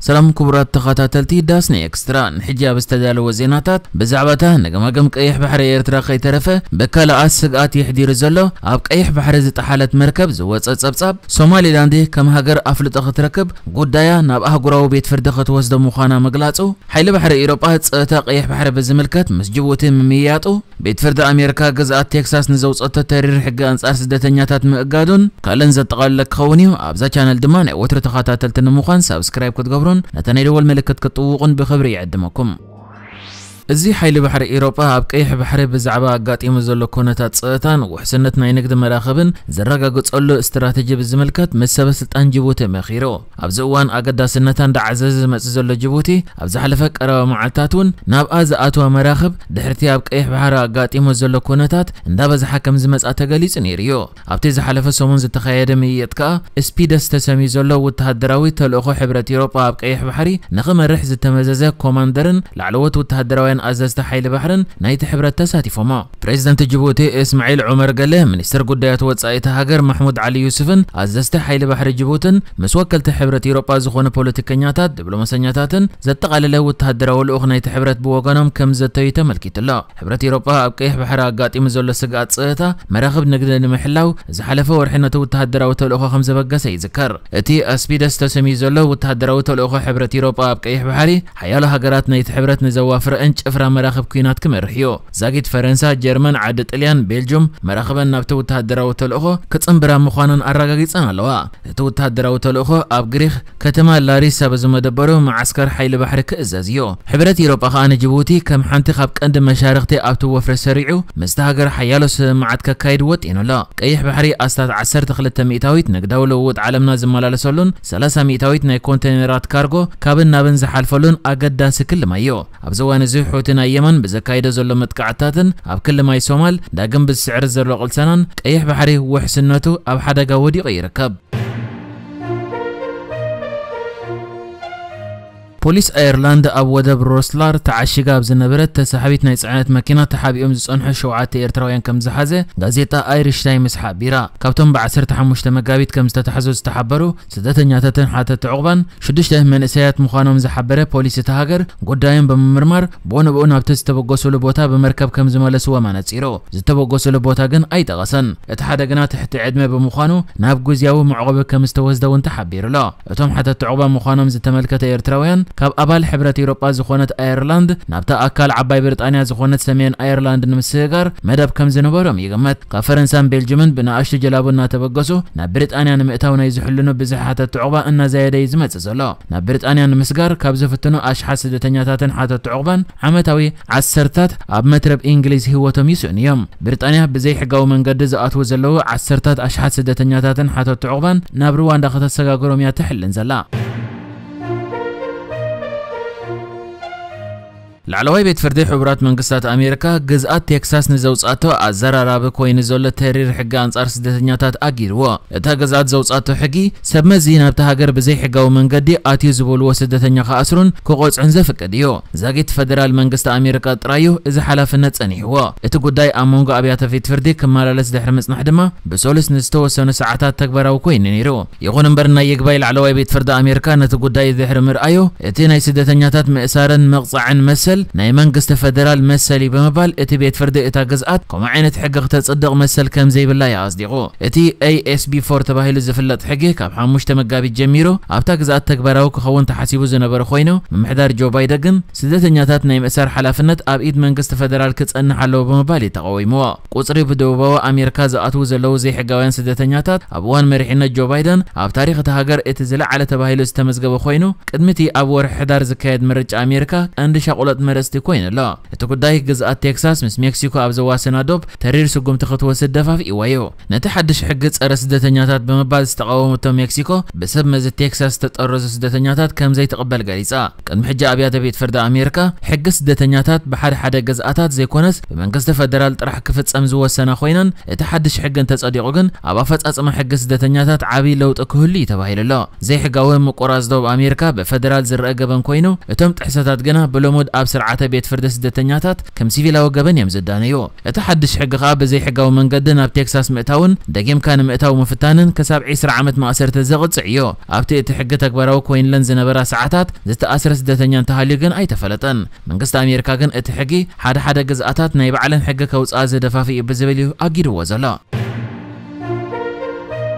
ሰላም ክቡራት ተኸታተልቲ ዳስኒ ኤክስትራ፣ ንሕጂ ኣብ ዝተዳለወ ዜናታት፣ ብዛዕባ እታ ንገማግም ቀይሕ ባሕሪ ኤርትራ ከይተረፈ ብካልኣት ስግኣት የሕዲሩ ዘሎ ኣብ ቀይሕ ባሕሪ ዝጠሓለት መርከብ ዝወጸ ጸብጻብ፣ ሶማሊላንድ ከም ሃገር ኣፍልጦ ክትረክብ ጉዳያ ናብ ኣህጉራዊ ቤት ፍርዲ ክትወስዶ ምዃና ምግላጹ፣ ሓይሊ ባሕሪ ኤውሮጳ ጸጥታ ቀይሕ ባሕሪ ብዝምልከት ምስ ጅቡቲ ምምይያጡ፣ ቤት ፍርዲ ኣሜሪካ ግዝኣት ቴክሳስ ንዘውጸቶ ተሪር ሕጊ ኣንጻር ስደተኛታት ምእጋዱን ካልእን ዘጠቓልለ ክኸውን እዩ። ኣብዛ ቻነል ድማ ናይ ወትሩ ተኸታተልቲ ንምዃን ሳብስክራይብ ክትገብሩን ነታ ናይ ደወል ምልክት ክትጥውቑን ብኽብሪ ይዕድመኩም። እዚ ሓይሊ ባሕሪ ኤውሮጳ ኣብ ቀይሕ ባሕሪ ብዛዕባ ኣጋጢሙ ዘሎ ኩነታት ጸጥታን ውሕስነት ናይ ንግዲ መራኽብን ዘረጋግጸሉ ስትራተጂ ብዝምልከት ምስ ሰበ ስልጣን ጅቡቲ መኺሩ። ኣብዚ እዋን ኣገዳስነታ እንዳዓዘዘ ዝመጽእ ዘሎ ጅቡቲ፣ ኣብ ዝሓለፈ ቀረባ መዓልታት እውን ናብኣ ዝኣትዋ መራኽብ ድሕርቲ ኣብ ቀይሕ ባሕሪ ኣጋጢሙ ዘሎ ኩነታት እንዳበዝሓ ከም ዝመጽኣ ተገሊጹ ነይሩ እዩ። ኣብቲ ዝሓለፈ ሰሙን ዝተኻየደ ምይይጥ ከኣ ስፒደስ ተሰምዩ ዘሎ ወተሃደራዊ ተልእኾ ሕብረት ኤውሮጳ ኣብ ቀይሕ ባሕሪ ንኽመርሕ ዝተመዘዘ ኮማንደርን ላዕለዎት ወተሃደራውያን ኣዘዝቲ ሓይሊ ባሕርን ናይቲ ሕብረት ተሳቲፎሞ። ፕሬዚደንት ጅቡቲ እስማዒል ዑመር ገለ፣ ሚኒስትር ጉዳያት ወጻኢ እታ ሃገር ማሕሙድ ዓሊ ዩሱፍን ኣዘዝቲ ሓይሊ ባሕሪ ጅቡትን ምስ ወከልቲ ሕብረት ኤውሮጳ ዝኾኑ ፖለቲከኛታት፣ ዲፕሎማሰኛታትን ዘጠቓለለ ወተሃደራዊ ልኡኽ ናይቲ ሕብረት ብወገኖም ከም ዘተዩ ተመልኪቱ ኣሎ። ሕብረት ኤውሮጳ ኣብ ቀይሕ ባሕሪ ኣጋጢሙ ዘሎ ስግኣት ጸጥታ መራኽብ ንግዲ ንምሕላው ዝሓለፈ ወርሒ ነቲ ወተሃደራዊ ተልእኾ ከም ዘበገሰ ይዝከር። እቲ ኣስፒደስ ተሰምዩ ዘሎ ወተሃደራዊ ተልእኾ ሕብረት ኤውሮጳ ኣብ ቀይሕ ባሕሪ ሓያሎ ሃገራት ናይቲ ሕብረት ንዘዋፍረአን ጭፍራ መራኽብ ኲናት ክመርሕ እዩ። ዛጊት ፈረንሳ፣ ጀርመን፣ ዓዲ ጥልያን፣ ቤልጁም መራኽበን ናብቲ ወተሃደራዊ ተልእኾ ክጽንብራ ምዃነን ኣረጋጊጸን ኣለዋ። እቲ ወተሃደራዊ ተልእኾ ኣብ ግሪኽ ከተማ ላሪሳ ብዝመደበሩ መዓስከር ሓይሊ ባሕሪ ክእዘዝ እዩ። ሕብረት ኤውሮጳ ከኣ ንጅቡቲ ከም ሓንቲ ካብ ቀንዲ መሻርኽቲ ኣብቲ ወፍሪ ሰሪዑ ምስቲ ሃገር ሓያሎ ስምምዓት ከካይድ ወጢኑ ኣሎ። ቀይሕ ባሕሪ ኣስታት ዓሰርተ ክልተ ሚእታዊት ንግዳዊ ልውውጥ ዓለምና ዝመላለሰሉን ሰላሳ ሚእታዊት ናይ ኮንቴነራት ካርጎ ካብን ናብን ዝሓልፈሉን ኣገዳሲ ክሊ ማይ እዩ። ኣብዚ እዋን እዚ ሑቲ ናይ የመን ብዘካይዶ ዘሎ መጥቃዕትታትን ኣብ ክሊ ማይ ሶማል ዳግም ብዝስዕር ዘሎ ቅልሰናን ቀይሕ ባሕሪ ውሕስነቱ ኣብ ሓደጋ ወዲቑ ይርከብ። ፖሊስ ኣየርላንድ ኣብ ወደብ ሮስላር ተዓሺጋ ኣብ ዝነበረት ተሳሓቢት ናይ ጽዕነት መኪና ተሓቢኦም ዝጸንሑ ሸውዓተ ኤርትራውያን ከም ዝሓዘ ጋዜጣ ኣይሪሽ ታይምስ ሓቢራ። ካብቶም ብ ዓሰርተ ሓሙሽተ መጋቢት ከም ዝተታሕዙ ዝተሓበሩ ስደተኛታትን ሓተቲ ዑቕባን ሽዱሽተ መንእሰያት ምዃኖም ዝሓበረ ፖሊስ እታ ሃገር፣ ጉዳዮም ብምምርማር ብኡ ንብኡ ናብቲ ዝተበገሱሉ ቦታ ብመርከብ ከም ዝመለስዎም ኣነጺሩ። ዝተበገሱሉ ቦታ ግን ኣይጠቐሰን። እቲ ሓደ ግና ትሕቲ ዕድመ ብምዃኑ ናብ ግዝያዊ መዕቆቢ ከም ዝተወስደ እውን ተሓቢሩ ኣሎ። እቶም ሓተቲ ዑቕባ ምዃኖም ዝተመልከተ ኤርትራውያን፣ ካብ ኣባል ሕብረት ኤውሮጳ ዝኾነት ኣየርላንድ ናብታ ኣካል ዓባይ ብሪጣንያ ዝኾነት ሰሜን ኣየርላንድ ንምስግጋር መደብ ከም ዝነበሮም ይግመት። ካብ ፈረንሳን ቤልጅምን ብንኣሽቱ ጀላቡ እናተበገሱ ናብ ብሪጣንያ ንምእታው ናይ ዝሕልኑ ብዝሒ ሓተቲ ዑቕባ እናዛየደ እዩ ዝመጽእ ዘሎ። ናብ ብሪጣንያ ንምስጋር ካብ ዝፍትኑ ኣሽሓት ስደተኛታትን ሓተቲ ዑቕባን ዓመታዊ ዓሰርታት ኣብ መትረብ እንግሊዝ ህይወቶም ይስእኑ እዮም። ብሪጣንያ ብዘይሕጋዊ መንገዲ ዝኣትዉ ዘለዉ ዓሰርታት ኣሽሓት ስደተኛታትን ሓተቲ ዑቕባን ናብ ሩዋንዳ ከተሰጋግሮም እያ ትሕልን ዘላ። ላዕለዋይ ቤት ፍርዲ ሕቡራት መንግስታት ኣሜሪካ ግዝኣት ቴክሳስ ንዘውጻእቶ ኣዘራራቢ ኮይኑ ዘሎ ተሪር ሕጊ ኣንጻር ስደተኛታት ኣጊድዎ። እታ ግዝኣት ዘውጻእቶ ሕጊ፣ ሰብ መዚ ናብታ ሃገር ብዘይሕጋዊ መንገዲ ኣትዩ ዝበልዎ ስደተኛ ክኣስሩን ክቆጽዑን ዘፍቅድ እዩ። ዛጊት ፈደራል መንግስቲ ኣሜሪካ ጥራዩ እዚ ሓላፍነት ጸኒሕዎ። እቲ ጉዳይ ኣብ መንጎ ኣብያተ ቤት ፍርዲ ክመላለስ ድሕሪ ምጽናሕ ድማ፣ ብሰሉስ ንዝተወሰኑ ሰዓታት ተግባራዊ ኮይኑ ነይሩ። ይኹን እምበር፣ ናይ ይግባይ ላዕለዋይ ቤት ፍርዲ ኣሜሪካ ነቲ ጉዳይ ድሕሪ ምርኣዩ፣ እቲ ናይ ስደተኛታት ምእሳርን ምቕጻዕን መሰል ናይ መንግስቲ ፈደራል መሰል እዩ ብምባል፣ እቲ ቤት ፍርዲ እታ ግዝኣት ከምኡ ዓይነት ሕጊ ክተጽድቕ መሰል ከም ዘይብላ እዩ ኣጽዲቑ። እቲ ኤ ኤስ ቢ ፎር ተባሂሉ ዝፍለጥ ሕጊ ካብ ሓሙሽተ መጋቢት ጀሚሩ ኣብታ ግዝኣት ተግባራዊ ክኸውን ተሓሲቡ ዝነበረ ኮይኑ፣ ምምሕዳር ጆ ባይደን ግን ስደተኛታት ናይ ምእሳር ሓላፍነት ኣብ ኢድ መንግስቲ ፈደራል ክጸንሕ ኣለዎ ብምባል እዩ ተቓዊምዎ። ቁጽሪ ብደቡባዊ ኣሜሪካ ዝኣትዉ ዘለዉ ዘይሕጋውያን ስደተኛታት ኣብ እዋን መሪሕነት ጆ ባይደን ኣብ ታሪኽ እታ ሃገር እቲ ዝለዓለ ተባሂሉ ዝተመዝገበ ኮይኑ፣ ቅድሚ እቲ ኣብ ወርሒ ሕዳር ዝካየድ ምርጫ ኣሜሪካ ቀንዲ ሻቑሎት መረጽቲ ኮይኑ ኣሎ። እቲ ጉዳይ ግዝኣት ቴክሳስ ምስ ሜክሲኮ ኣብ ዘዋስና ዶብ ተሪር ስጉምቲ ክትወስድ ደፋፊእዋ እዩ። ነቲ ሓድሽ ሕጊ ጸረ ስደተኛታት ብምባል ዝተቓወመቶ ሜክሲኮ፣ ብሰብ መዚ ቴክሳስ ዝተጠረዙ ስደተኛታት ከም ዘይትቕበል ገሊጻ። ቅድሚ ሕጂ ኣብያተ ቤት ፍርዲ ኣሜሪካ ሕጊ ስደተኛታት ብሓደ ሓደ ግዝኣታት ዘይኮነስ ብመንግስቲ ፈደራል ጥራሕ ክፍጸም ዝወሰና ኮይነን፣ እቲ ሓድሽ ሕጊ እንተጸዲቑ ግን ኣብ ኣፈጻጽማ ሕጊ ስደተኛታት ዓቢ ለውጢ ክህሉ እዩ ተባሂሉ ኣሎ። ዘይሕጋዊ ምቁራጽ ዶብ ኣሜሪካ ብፈደራል ዝረአ ገበን ኮይኑ፣ እቶም ጥሕሰታት ግና ብልሙድ ኣብ ስርዓተ ቤት ፍርዲ ስደተኛታት ከም ሲቪላዊ ገበን እዮም ዝዳነዩ። እቲ ሓድሽ ሕጊ ከኣ ብዘይሕጋዊ መንገዲ ናብ ቴክሳስ ምእታውን ደጊምካ ንምእታው ምፍታንን ክሳብ ዕስራ ዓመት ማእሰርቲ ዘቕጽዕ እዩ። ኣብቲ እቲ ሕጊ ተግባራዊ ኮይንለን ዝነበራ ሰዓታት ዝተኣስረ ስደተኛ እንተሃልዩ ግን ኣይተፈለጠን። መንግስቲ ኣሜሪካ ግን እቲ ሕጊ ሓደ ሓደ ግዝኣታት ናይ ባዕለን ሕጊ ከውፅኣ ዝደፋፍእ እዩ ብዝብል እዩ ኣጊድዎ ዘሎ።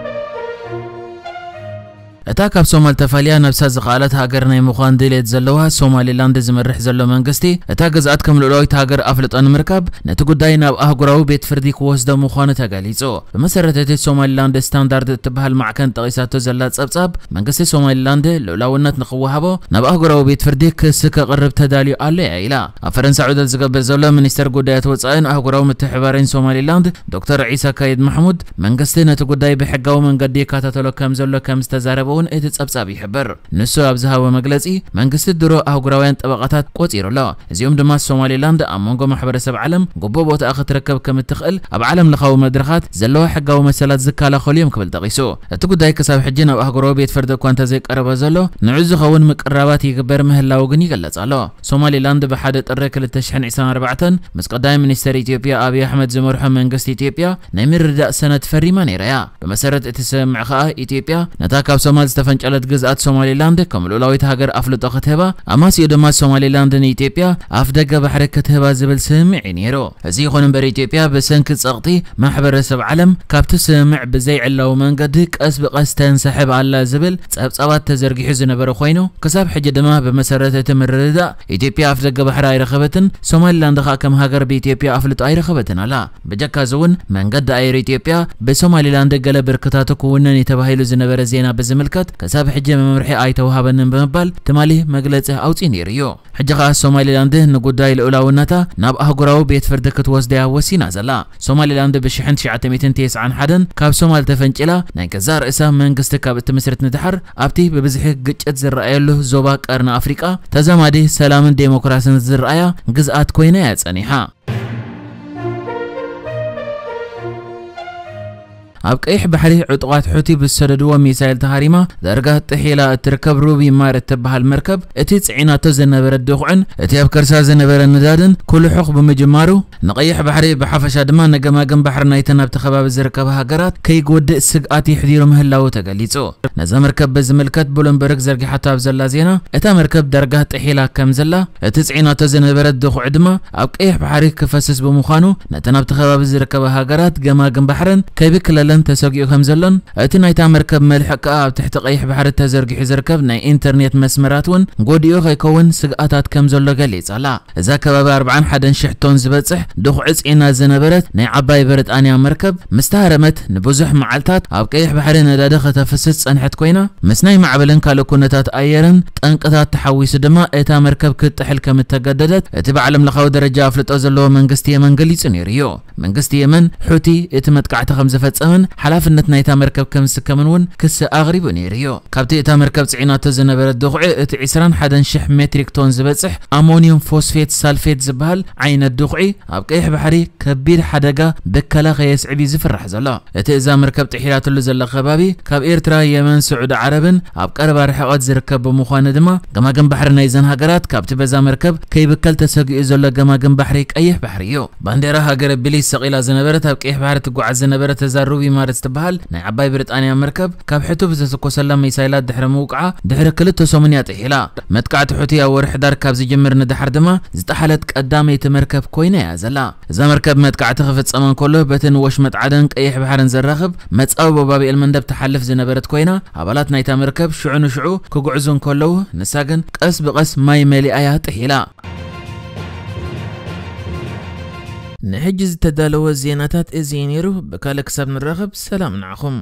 እታ ካብ ሶማል ተፋልያ ነብሳ ዝኸኣለት ሃገር ናይ ምዃን ድሌት ዘለዋ ሶማሊላንድ ዝመርሕ ዘሎ መንግስቲ፣ እታ ግዝኣት ከም ልኡላዊት ሃገር ኣፍልጦ ንምርካብ ነቲ ጉዳይ ናብ ኣህጉራዊ ቤት ፍርዲ ክወስዶ ምዃኑ ተገሊጹ። ብመሰረት እቲ ሶማሊላንድ ስታንዳርድ እትበሃል ማዕከን ጠቒሳቶ ዘላ ጸብጻብ፣ መንግስቲ ሶማሊላንድ ልኡላውነት ንኽወሃቦ ናብ ኣህጉራዊ ቤት ፍርዲ ክሲ ከቕርብ ተዳልዩ ኣሎ እያ ኢላ። ኣብ ፈረንሳ ዑደት ዝገብር ዘሎ ሚኒስተር ጉዳያት ወጻኢን ኣህጉራዊ ምትሕብባርን ሶማሊላንድ ዶክተር ዒሳ ካይድ ማሕሙድ፣ መንግስቲ ነቲ ጉዳይ ብሕጋዊ መንገዲ ይከታተሎ ከም ዘሎ ከም ዝተዛረበ እውን እቲ ጸብጻብ ይሕብር። ንሱ ኣብ ዝሃቦ መግለጺ፣ መንግስቲ ድሮ ኣህጉራውያን ጠበቓታት ቆጺሩ ኣሎ። እዚኦም ድማ ሶማሊላንድ ኣብ መንጎ ማሕበረሰብ ዓለም ግቡእ ቦታኣ ክትረከብ ከም እትኽእል ኣብ ዓለም ለኻዊ መድረኻት ዘለዋ ሕጋዊ መሰላት ዝከላኸሉ እዮም ክብል ጠቒሱ። እቲ ጉዳይ ክሳብ ሕጂ ናብ ኣህጉራዊ ቤት ፍርዲ እኳ እንተዘይቀረበ ዘሎ፣ ንዑ ዝኸውን ምቅራባት ይግበር ምህላው ግን ይግለጽ ኣሎ። ሶማሊላንድ ብሓደ ጥሪ ክልተ ሽሕን ዕስራን ኣርባዕተን ምስ ቀዳማይ ሚኒስተር ኢትዮጵያ ኣብይ ኣሕመድ ዝመርሖ መንግስቲ ኢትዮጵያ ናይ ምርድዳእ ሰነድ ፈሪማ ነይራ እያ። ብመሰረት እቲ ስምምዕ ከኣ ኢትዮጵያ ነታ ካብ ሶማል ዝተፈንጨለት ግዝኣት ሶማሊላንድ ከም ልኡላዊት ሃገር ኣፍልጦ ክትህባ፣ ኣማሲኡ ድማ ሶማሊላንድ ንኢትዮጵያ ኣፍ ደገ ባሕሪ ክትህባ ዝብል ስምምዕ እዩ ነይሩ። እዚ ይኹን እምበር ኢትዮጵያ ብሰንኪ ጸቕጢ ማሕበረሰብ ዓለም ካብቲ ስምምዕ ብዘይዕላዊ መንገዲ ቀስ ብቐስ ተንሰሕብ ኣላ ዝብል ጸብጻባት ተዘርጊሑ ዝነበረ ኮይኑ፣ ክሳብ ሕጂ ድማ ብመሰረት እቲ ምርድዳእ ኢትዮጵያ ኣፍ ደገ ባሕሪ ኣይረኸበትን፣ ሶማሊላንድ ከኣ ከም ሃገር ብኢትዮጵያ ኣፍልጦ ኣይረኸበትን ኣላ። ብጀካ እዚ እውን መንገዲ ኣየር ኢትዮጵያ ብሶማሊላንድ ገለ ብርክታቱ ክውነን እዩ ተባሂሉ ዝነበረ ዜና ብዝምልከት ክሳብ ሕጂ መምርሒ ኣይተዋሃበንን ብምባል ትማሊ መግለጺ ኣውጺኡ ነይሩ እዩ። ሕጂ ከኣ ሶማሊላንድ ንጉዳይ ልኡላውነታ ናብ ኣህጉራዊ ቤት ፍርዲ ክትወስደያ ወሲና ዘላ። ሶማሊላንድ ብሽሕን ትሽዓተ ሚእትን ተስዓን ሓደን ካብ ሶማል ተፈንጭላ ናይ ገዛእ ርእሳ መንግስቲ ካብ እትምስርት ንድሓር ኣብቲ ብብዝሒ ግጭት ዝረኣየሉ ዞባ ቀርኒ ኣፍሪቃ ተዛማዲ ሰላምን ዴሞክራስን ዝረኣያ ግዝኣት ኮይና እያ ጸኒሓ። ኣብ ቀይሕ ባሕሪ ዕጡቓት ሑቲ ብዝሰደድዎ ሚሳይል ተሃሪማ ዳርጋ ጥሒላ እትርከብ ሩቢ ማር እትበሃል መርከብ፣ እቲ ጽዒናቶ ዝነበረት ድኹዕን እቲ ኣብ ከርሳ ዝነበረ ነዳድን ክልሑኽ ብምጅማሩ፣ ንቀይሕ ባሕሪ ብሓፈሻ ድማ ንገማግም ባሕሪ ናይተን ኣብቲ ከባቢ ዝርከባ ሃገራት ከይጎድእ ስግኣት የሕዲሩ ምህላዉ ተገሊጹ። ነዛ መርከብ ብዝምልከት ብሉምበርግ ዘርጊሓቶ ኣብ ዘላ ዜና፣ እታ መርከብ ዳርጋ ጥሒላ ከም ዘላ፣ እቲ ጽዒናቶ ዝነበረት ድኹዒ ድማ ኣብ ቀይሕ ባሕሪ ክፈስስ ብምዃኑ፣ ነተን ኣብቲ ከባቢ ዝርከባ ሃገራት ገማግም ባሕረን ከይብክለለን ተሰጊኡ ከም ዘሎን፣ እቲ ናይታ መርከብ መልሕቕ ከኣ ኣብ ትሕቲ ቀይሕ ባሕሪ ተዘርጊሑ ዝርከብ ናይ ኢንተርኔት መስመራት እውን ጎዲኡ ከይከውን ስግኣታት ከም ዘሎ ገሊጻ ኣላ። እዛ ከባቢ ኣርብዓን ሓደን ሽሕ ቶን ዝበጽሕ ድኹዒ ጽዒና ዝነበረት ናይ ዓባይ ብሪጣንያ መርከብ ምስ ተሃረመት ንብዙሕ መዓልታት ኣብ ቀይሕ ባሕሪ ነዳዲ ከተፍስስ ዝጸንሐት ኮይና፣ ምስ ናይ ማዕበልን ካልእ ኩነታት ኣየርን ጠንቅታት ተሓዊሱ ድማ እታ መርከብ ክትጥሕል ከም እተገደደት እቲ ብዓለም ለኻዊ ደረጃ ኣፍልጦ ዘለዎ መንግስቲ የመን ገሊጹ ነይሩ እዩ። መንግስቲ የመን ሑቲ እቲ መጥቃዕቲ ከም ዝፈጸመን ሓላፍነት ናይታ መርከብ ከም ዝስከምን እውን ክሲ ኣቕሪቡ ነይሩ እዩ። ካብቲ እታ መርከብ ጽዒናቶ ዝነበረት ድኹዒ እቲ ዕስራን ሓደን ሽሕ ሜትሪክ ቶን ዝበጽሕ ኣሞኒየም ፎስፌት ሳልፌት ዝበሃል ዓይነት ድኹዒ ኣብ ቀይሕ ባሕሪ ከቢድ ሓደጋ ብከላ ከየስዕብ እዩ ዝፍራሕ ዘሎ። እቲ እዛ መርከብ ጥሒላትሉ ዘላ ከባቢ ካብ ኤርትራ፣ የመን፣ ስዑዲ ዓረብን ኣብ ቀረባ ርሕቐት ዝርከብ ብምዃኑ ድማ ገማግም ባሕሪ ናይዘን ሃገራት ካብቲ በዛ መርከብ ከይብከል ተሰጊኡ ዘሎ ገማግም ባሕሪ ቀይሕ ባሕሪ እዩ። ባንዴራ ሃገረ ቢሊስ ሰቒላ ዝነበረት ኣብ ቀይሕ ባሕሪ ትጓዓዝ ዝነበረት እዛ ሩቢ ማር እትበሃል ናይ ዓባይ ብሪጣንያ መርከብ ካብ ሕቱ ብዝትኮሰላ ሚሳይላት ድሕሪ ምውቃዓ ድሕሪ ክልተ ሰሙን እያ ጥሒላ። መጥቃዕቲ ሑቲ ኣብ ወርሒ ዳር ካብ ዝጅምር ንደሓር ድማ ዝጠሓለት ቀዳመይቲ መርከብ ኮይና እያ ዘላ። እዛ መርከብ መጥቃዕቲ ክፍጸማ እንከሎ በቲ ንወሽመጥ ዓደን ቀይሕ ባሕርን ዘራኽብ መጻወ ባብኤል መንደብ ትሓልፍ ዝነበረት ኮይና፣ ኣባላት ናይታ መርከብ ሽዑ ንሽዑ ክጉዕዙ እንከለዉ፣ ንሳ ግን ቀስ ብቐስ ማይ መሊኣ እያ ጥሒላ። ንሕጂ ዝተዳለወ ዜናታት እዚ እዩ ነይሩ። ብካልእ ክሳብ ንራኸብ ሰላም ንዓኹም።